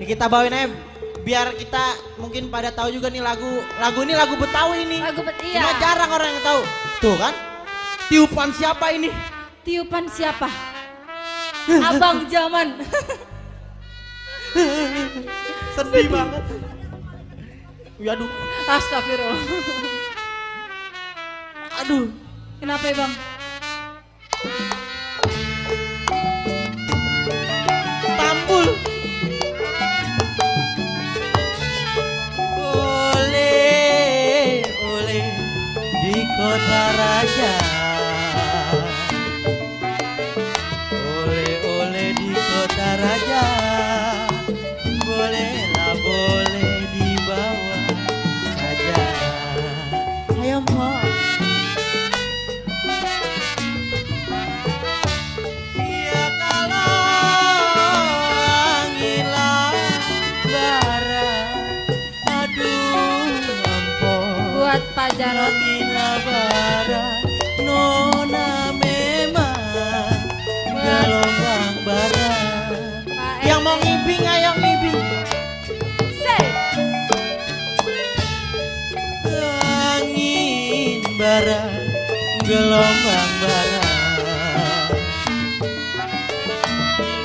Kita bawain aja biar kita mungkin pada tahu juga nih lagu ini lagu Betawi ini. Iya. Cuma jarang orang yang tahu. Tuh kan? Tiupan siapa ini? Tiupan siapa? Abang Zaman. Sedih banget. Aduh. Astagfirullah. Aduh. Kenapa ya Bang? Tambul. Oleh di kota raja. Oleh di kota raja. Bolehlah boleh dibawa saja. Ayo Mo. Ya kalau angin barat, aduh ampun. Buat Pak Jarod. Angin barat, nona memang gelombang barat. Yang mau ngibing ayo ngibing. Angin barat, gelombang barat.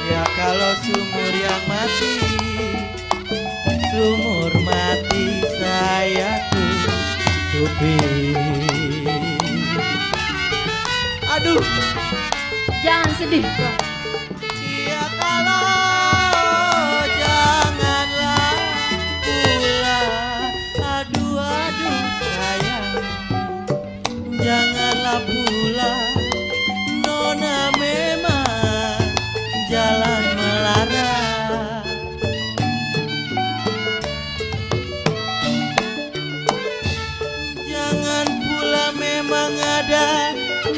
Ya kalau sumur yang mati, sumur mati saya tutupi. Aduh, Jangan sedih Bang. ya kalau janganlah pula, aduh sayang, janganlah pula, nona memang jalan melarang. Jangan pula memang ada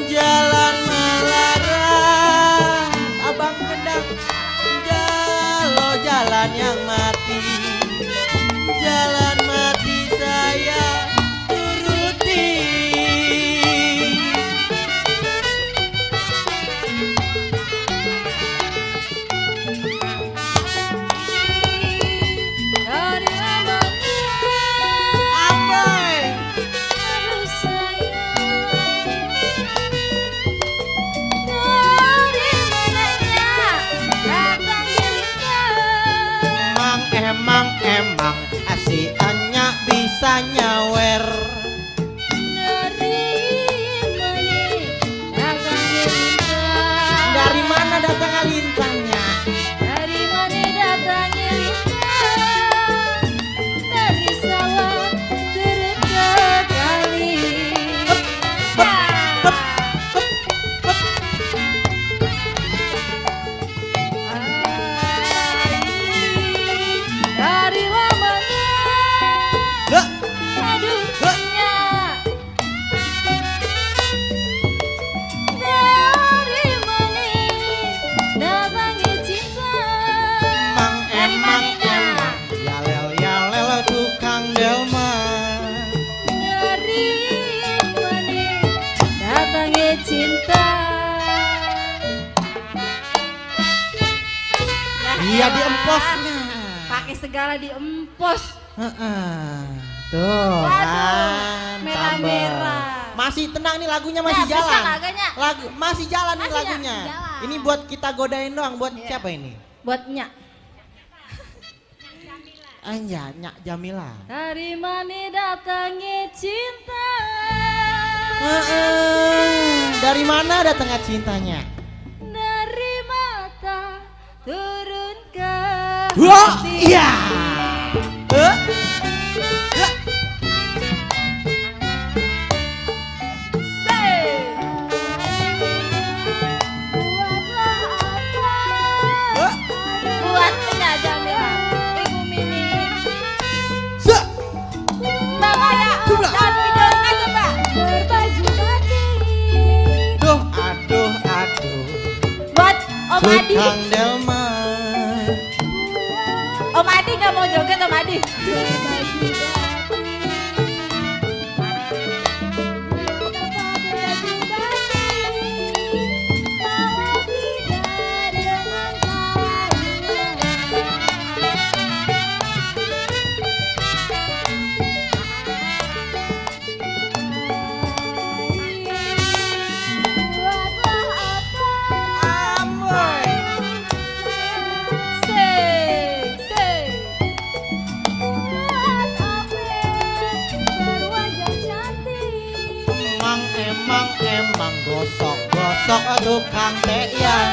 jalan melarang. Abang Kendang, kalau jalan yang mati, jalan mati saya turuti. Dari lamanya Abai. harus sayang. Dari mananya datang cerita. Emang asiannya bisa nyawer. Dari mana datang cerita. Dari mana datang lintangnya? Dari mana datang cerita. Dari sawah terdekat kali. Dari lamanya Lah, aduh banyak. Dari mana datangnya cinta. emang yalel tukang delman. Dari mana datangnya cinta. Iya diemposnya. Pakai segala diempos. Tuh Waduh, kan merah-merah. tambah. Masih tenang nih lagunya masih Nah, bisa jalan. kagaknya? Masih jalan nih Masih lagunya. jalan. Ini buat kita godain doang. Buat Iya. siapa ini? Buat Nyak. Anja, Nyak Jamila. Dari mana datangnya cinta. Dari mana datangnya cintanya? Dari mata turun ke Wah, hati. iya. Buatlah apa buat Nyak Jamila, Ibu Mimi, Mbak Maya, Jumlah. dan videonya coba berbaju batik. Aduh. Buat Om Adi. Tukang delman. Om Adi nggak mau joget Om Adi. sok tukang teyan.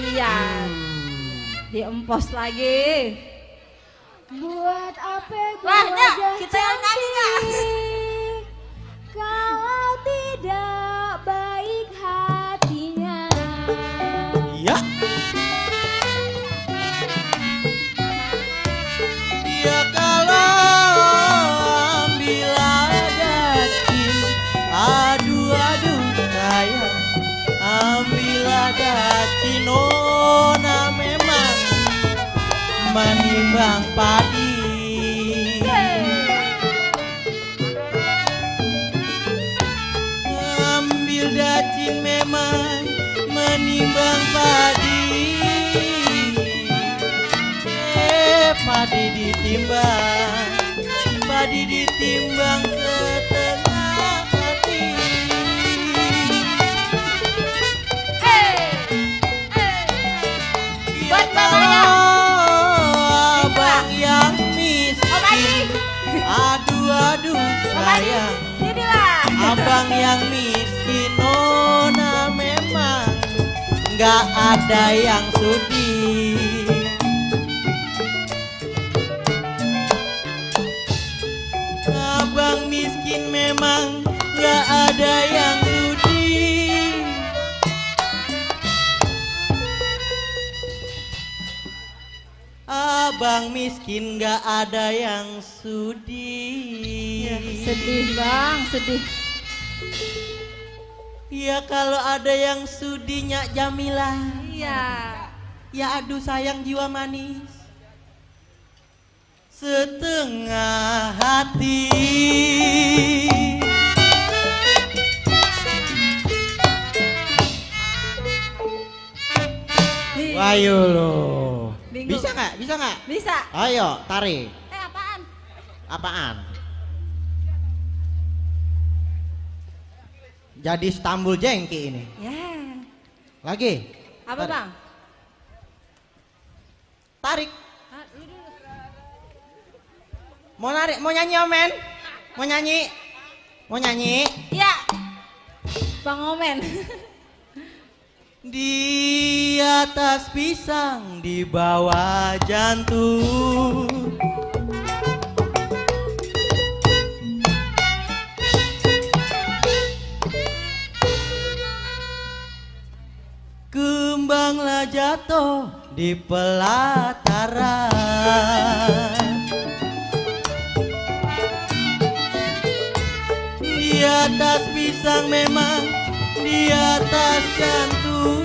Iya, diempos lagi. Buat apa Wah, gua Nya, wajah kita yang nyanyi, Nya. cantik kalau tidak baik hatinya. Ya. Ya kalau ambil ada cin, aduh aduh sayang, ambil ada cinona memang menimbang padi. Ambil dacin memang menimbang padi. Padi ditimbang, padi ditimbang setengah hati. Buat mamanya. Abang yang Om miskin, Adi. aduh aduh sayang. Inilah. Abang yang miskin, nona memang nggak ada yang sudi. Abang miskin memang nggak ada yang sudi. Abang miskin nggak ada yang sudi. Ya, sedih bang, sedih. Ya kalau ada yang sudinya Jamilah. Iya. Ya aduh sayang jiwa manis, setengah hati. Ayo lo. Bingung. Bisa nggak? Bisa nggak? Bisa. Ayo tarik. Apaan? Apaan? Jadi Istanbul jengki ini. Ya. Lagi. Apa Tarik. bang? Tarik. Ah, lu dulu. Mau narik, mau nyanyi Omen? Mau nyanyi? Mau nyanyi? Iya. Bang Omen. Di atas pisang, di bawah jantung. Kembanglah jatuh di pelataran. Di atas pisang memang di atas jantung.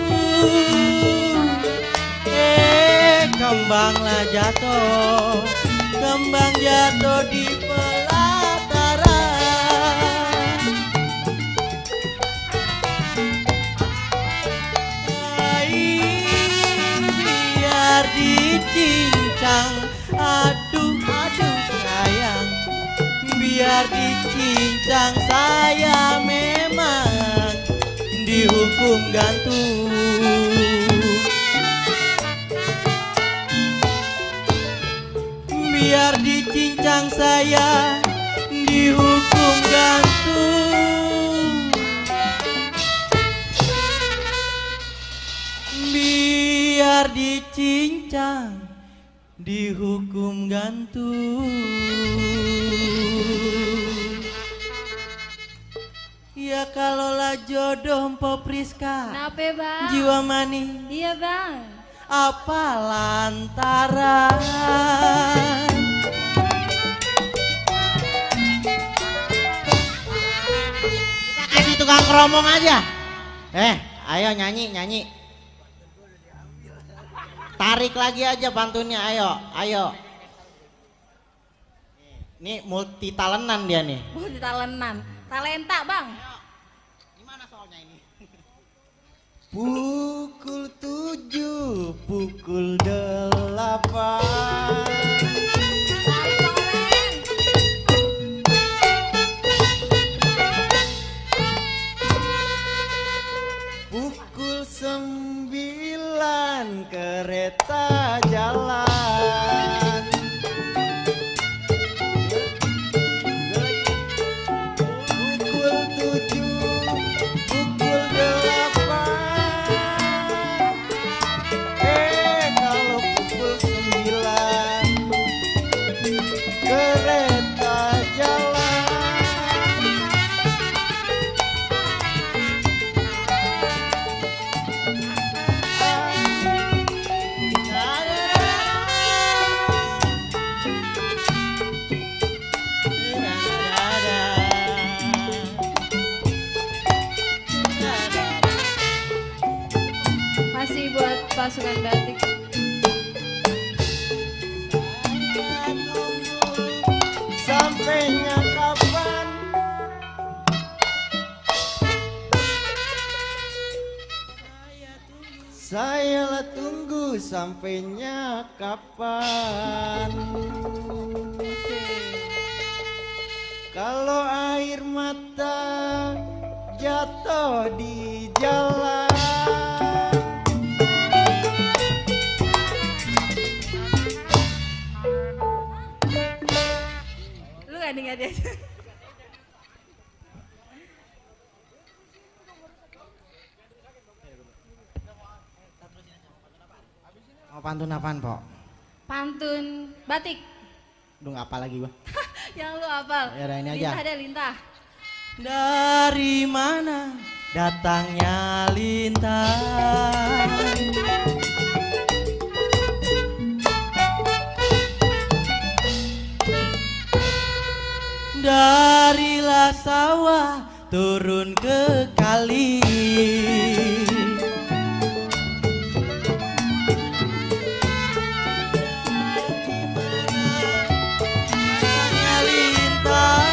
Kembanglah jatuh, kembang jatuh di pelataran. Biar dicincang, aduh aduh sayang, biar dicincang saya memang dihukum gantung. Biar dicincang saya dihukum gantung. Biar dicincang dihukum gantung. Ya kalaulah jodoh Mpo Priska, Kenapa bang? jiwa manis, Iya bang. apa lantaran? Kita kasih tukang keromong aja. Ayo nyanyi, nyanyi. Tarik lagi aja pantunnya, ayo, ayo. Ini multi talentan dia nih. Oh di talenan. Talenta bang. Gimana soalnya ini? Pukul 7, pukul 8. Tarik bang Omen. Pukul 9 kereta jalan. pasukan batik. Sampainya kapan? Saya tunggu sampainya kapan. Kalau air mata jatuh di jalan, Lu nggak dia aja. Mau pantun apaan, Pok? Pantun batik. Duh, apa lagi gua? Yang lu hafal. Ya udah, ini aja. Lintah deh, lintah. Dari mana datangnya lintah? Darilah sawah turun ke kali. Datangnya lintah.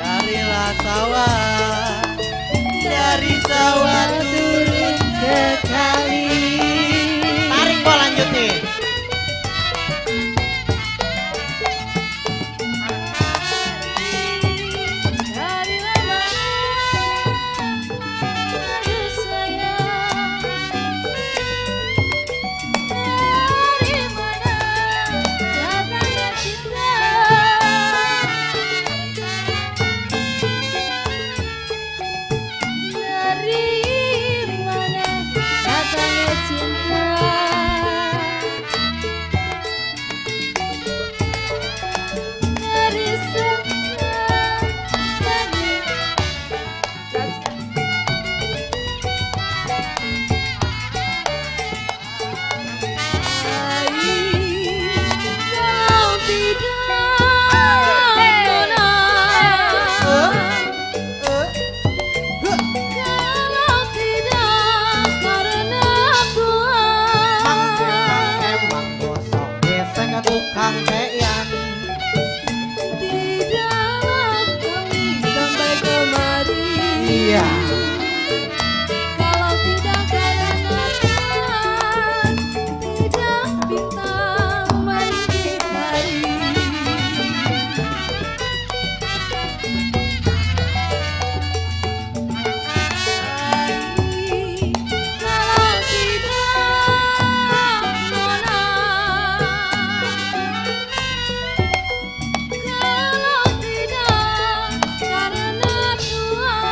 Darilah sawah, dari sawah turun ke kali. Tarik gua lanjutin. Dari lama ada sayang. Dari mana datangnya cinta? Dari mana datangnya cinta? Dari kalau tidak kalau tidak karena Tuhan Emang bosok gesek tukang teyan. tidaklah kami sampai kemari. Iya. Kalau tidak karena Tuhan, tidak bintang meninggi hari. Kalau tidak Nona, kalau tidak karena Tuhan,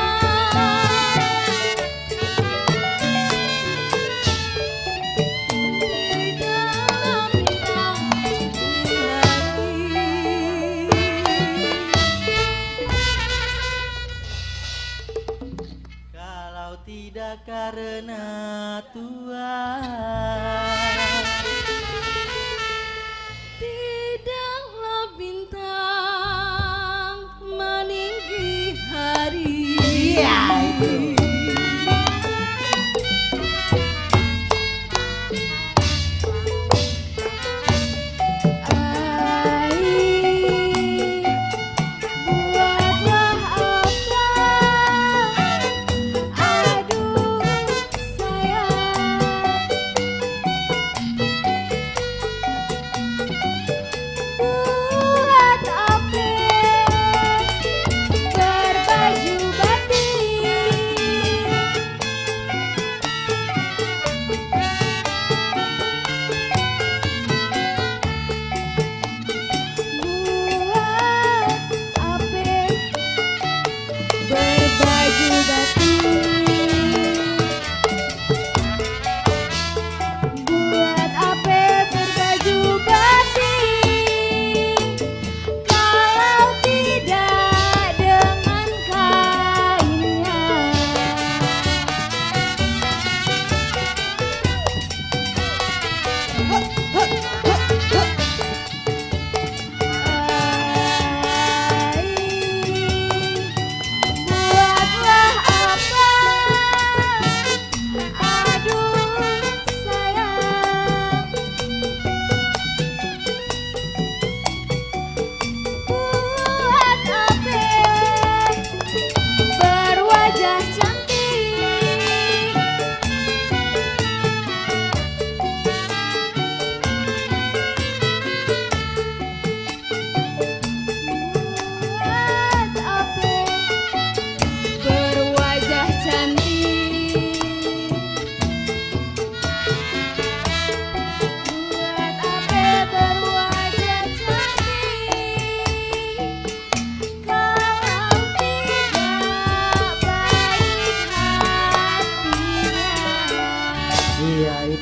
tidaklah bintang di hati. Kalau tidak karena Tuhan. Tidaklah bintang meninggi hari. Iya, itu. Buatlah apa? Aduh sayang,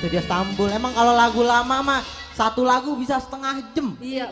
Itu dia Stambul. Emang kalau lagu lama mah satu lagu bisa setengah jam. Iya.